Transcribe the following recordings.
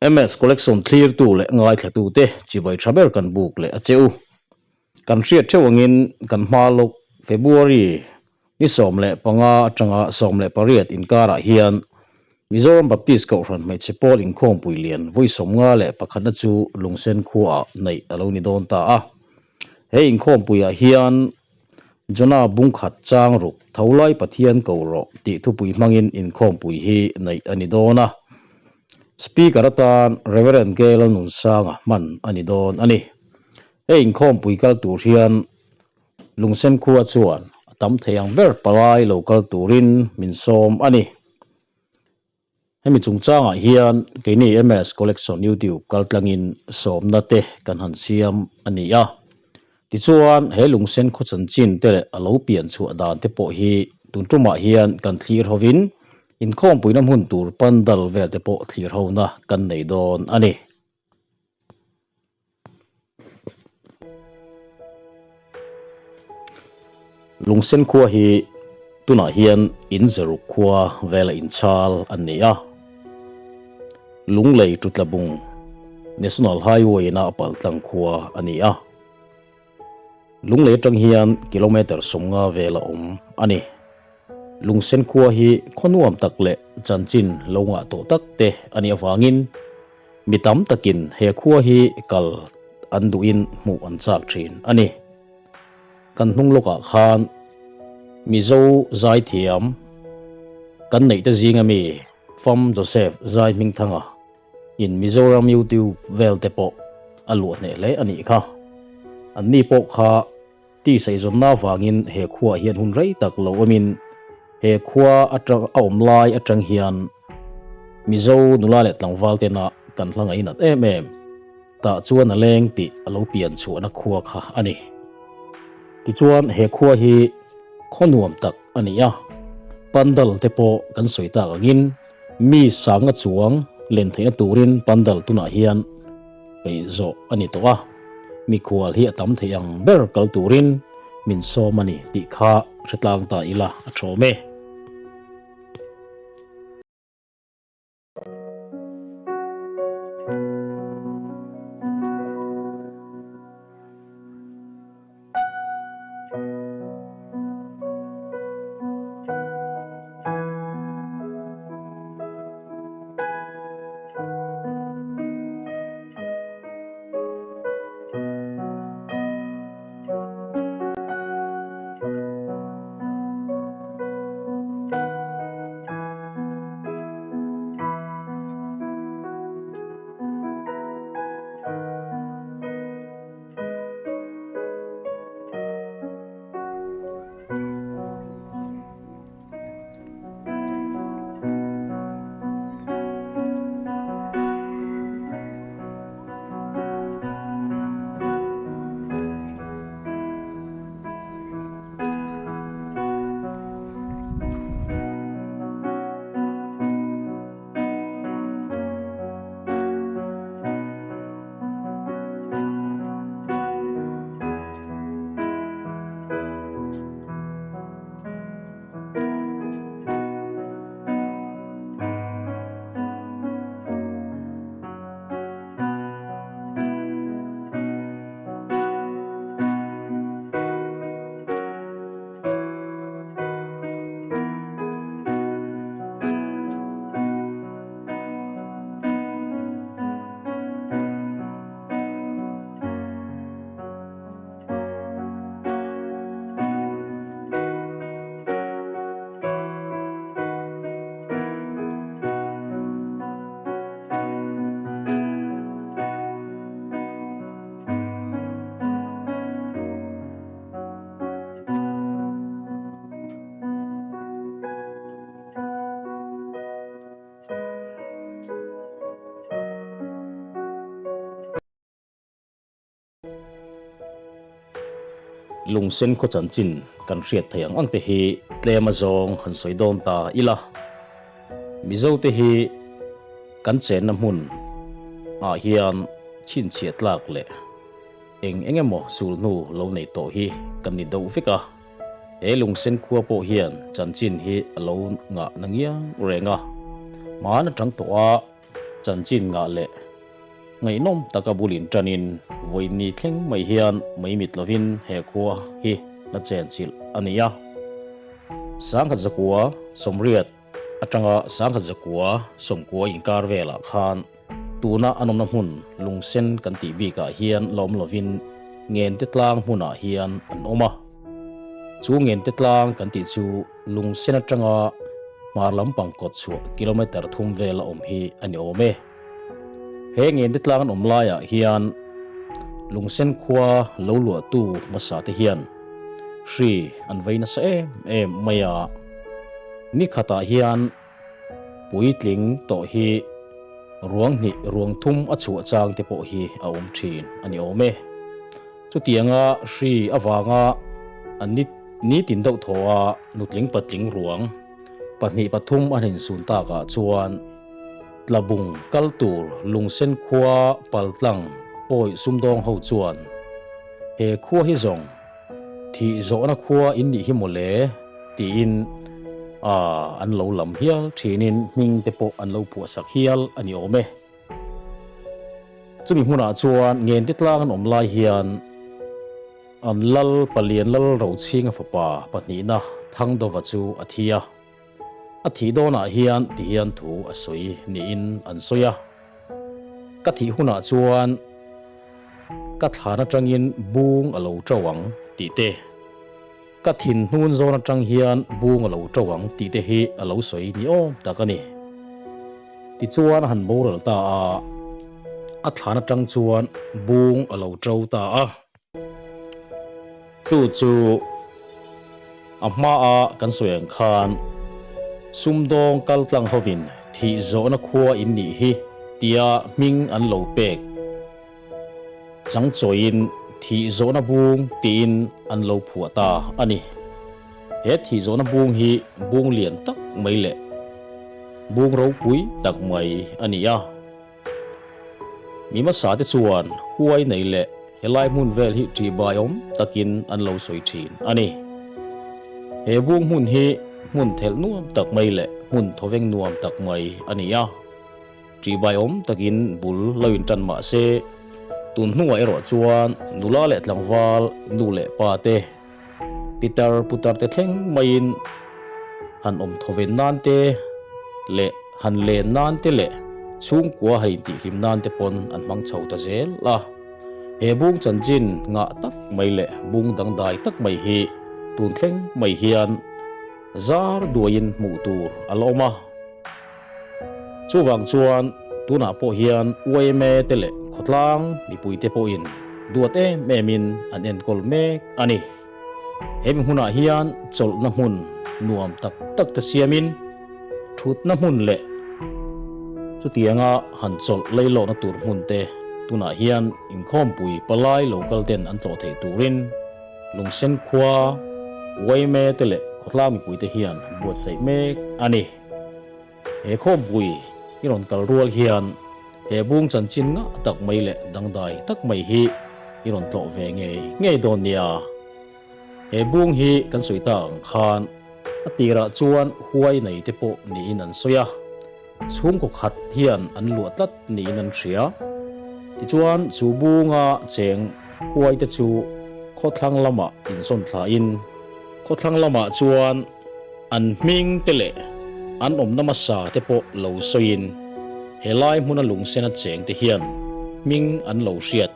MS Collection thlirtu leh ngaithlatute chibai tha ber kan buk leh a che u. Kan hriat theuh angin kan hma lawk February ni 15 atanga 18 inkarah hian Mizoram Baptist Kohhran Hmeichhe Pawl Inkhawmpui lian vawi 51na chu Lungsen khuaah neih a lo ni dawn ta a. He inkhawmpuiah hian Jonah bungkhat chang ruk Tholai Pathian ko rawh tih thupui hmangin inkhawmpui hi neih a ni dawn a. Speaker atan Rev. K. Lalnunsanga hman a ni dawn a ni. He inkhawmpui kal tur hian Lungsen khua chuan a tam thei ang ber palai lo kal turin min sawm a ni. Hemi chungchangah hian keini MS Collection YouTube kaltlangin sawmna te kan han siam a ni a. Tichuan, he lungsen khaw chanchin te leh a lo pian chhuah dan te pawh hi tun tumah hian kan thlir hovin inkhawmpuina hmun tur pandal vel te pawh thlir hona kan nei dawn a ni. Lungsen khua hi tunah hian in zaruk khua vela inchhal an ni a. Lunglei Tutlabung National Highway ina a paltlang khua a ni a. Lunglei atang hian kilometer 50 vela awm a ni. Lungsen khua hi khaw nuam tak leh chanchin lo ngah tawh tak te a nih avangin Mi tam takin he khua hi kal an duhin hmuh an chak thin a ni. Kan hnung lawkah khan Mizo zaithiam kan neih te zinga mi Fam Joseph Zai Hmingthanga in Mizoram YouTube vel te pawh a luah hneh hle a nih kha. Anni pawh kha Tihsaihzawnna avangin he khuaah hian hun rei tak lo awmin he khua atang a awm lai atang hian Mizo nula leh tlangval tena kan hla ngainat em em tah chuan a leng tih a lo pian chhuahna khua kha a ni. Tichuan he khua hi khaw nuam tak a ni a, pandal te pawh kan sawi tak angin mi sanga chuang len theihna turin pandal tunah hian peih zawh a ni tawh a, mikhual hi a tam thei ang ber kal turin min sawm a ni tih kha hre tlang ta ila a thawm e. Lungsen khaw chanchin kan hriat thei ang ang te hi tlem a zawng han sawi dawn ta ila. Mizo te hi kan chenna hmun ah hian chhinchhiah tlak leh eng eng emaw sulhnu lo nei tawh hi kan ni deuh vek a. He lungsen khua pawh hian chanchin hi a lo ngah na ngiang reng a, hman atang tawh a. Chanchin ngah leh ngaihnawm taka bul inṭanin vawiin ni thleng mai hian maimit lovin he khua hi la chenchilh a ni a. 1180 atanga 1990 inkar velah khan tuna an awmna hmun Lungsen kan tih bikah hian la awm lovin Ngente tlang hmunah hian an awm a. Chu Ngente tlang kan tih chu Lungsen atanga hmar lampang kawt chhuah kilometre thum vela awm hi a ni awm e. He Ngente tlang an awm laiah hian Lungsen khua lo luahtu hmasa te hian hri an vei nasa em em mai a. Ni khatah hian puitling tawh hi ruang hnih ruang thum a chhuah chang te pawh hi a awm thin a ni awm e. Chutianga hri avanga an ni nitin deuh thaw a nutling patling ruang pahnih pathum an insun takah chuan Tlabung kal tur Lungsen khua paltlang pawi sumdawng ho chuan he khua hi zawng Thih zawhna khua in nih hi mawle tiin an lo lam hial thinin hming te pawh an lo phuahsak hial a ni awm e. Chumi hmunah chuan Ngente tlang an awm lai hian an lal palian lal Rochhinga fapa pahnihna Thangdova chu a thi a. A thih dawnah hian ti hian thu a sawi niin an sawi a. Ka thih hunah chuan ka thlan atangin bung a lo to ang tih te, ka thin hnun zawn atang hian bung a lo to ang tih te hi a lo sawi ni awm tak a ni. Tichuan a han boral ta a, a thlan atang chuan bung a lo to ta a. Chu chu a hmaa kan sawi ang khan sumdawng kal tlang hovin thih zawhna khua in nih hi tia hming an lo pek chang chawiin thih zawhna bung tiin an lo phuah ta a ni. He thih zawhna bung hi bung lian tak mai leh bung ropui tak mai a ni a. Mi hmasa te chuan huai nei leh helai hmun vel hi ṭihbai awm takin an lo sawi ṭhin a ni. He bung hmun hi hmun thelh nuam tak mai leh hmun thawveng nuam tak mai a ni a. Ṭihbai awm takin bul lo inṭan mah se, tun hnuah erawh chuan nula leh tlangval, nu leh pa te, Pitar putar te thleng maiin han awm thawven nan te leh han len nan te leh chhungkua han intihhlim nan te pawn an hmang chho ta zel a. He bung chanchin ngah tak mai leh bung dangdai tak mai hi tun thleng mai hian zar duaiin hmuh tur a la awm a. Chuvang chuan tunah pawh hian yma te leh khawtlang mipuite pawhin duat em emin an enkawl mek a ni. Hemi hmunah hian chawlhna hmun nuam tak tak te siamin thutna hmun leh chutianga han chawlh leilawhna tur hmun te tunah hian inkhawmpui palai local ten an tlawh theih turin Lungsen khua yma te leh khawtlang mipuite hian buatsaih mek a ni. He khawmpui i rawn kal rual hian he bung chanchin ngah tak mai leh dangdai tak mai hi i rawn tlawh ve ngei ngei dawn nia. He bung hi kan sawi ta ang khan a tirah chuan huai nei te pawh niin an sawi a, chhungkaw khat hian an luah tlat niin an hria. Tichuan chu bunga cheng huai te chu khawthlang lamah insawn thlain khawthlang lamah chuan An hming te leh an awmna hmasa te pawh lo sawiin helai hmuna lungsena cheng te hian hming an lo hriat.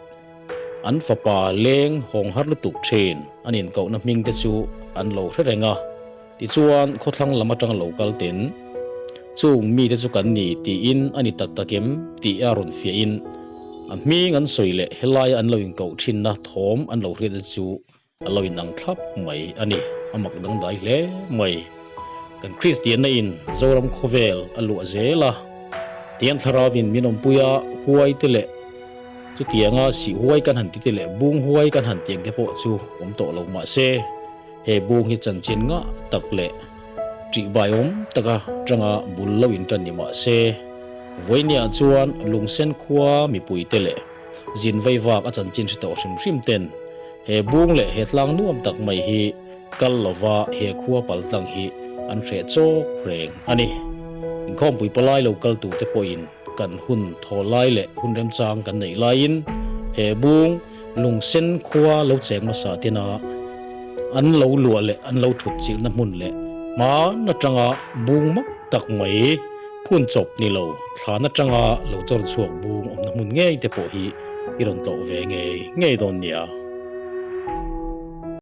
An fapa leng hawng har lutuk thin an inkohna hming te chu an lo hre reng a, tichuan khawthlang lam atanga lo kal ten chung mite chu kan ni tiin a ni tak tak em tih a rawn fiahin a hming an sawi leh helaia an lo inkoh thinna thawm an lo hriat te chu A lo inang thlap mai a ni. A mak dangdai hle mai. Kan Kristianna in Zoram khawvel a luah zel a, tiang thlarauin min awmpui a, huai te leh chutianga sih huai kan han ti te leh bung huai kan han ti ang te pawh chu awm tawh lo mah se, he bung hi chanchin ngah tak leh ṭihbai awm taka tanga bul lo inṭan ni mah se, vawinia chuan Lungsen khua mipui te leh Zin vei vak a chanchin hre tawh hrim hrim ten he bung leh he tlang nuam tak mai hi kal lova he khua pal tlang hi an hreh chawk reng a ni. Inkhawmpui palai lo kal tur te pawhin kan hun thaw lai leh hun remchang kan neih laiin he bung Lungsen khua lo cheng hmasa tena an lo luah leh an lo thut chilhna hmun leh hman atanga bung mak tak mai phun chawp ni lo thlan atanga lo chawr chhuak bung awmna hmun ngei te pawh hi i rawn tlawh ve ngei ngei dawn nia.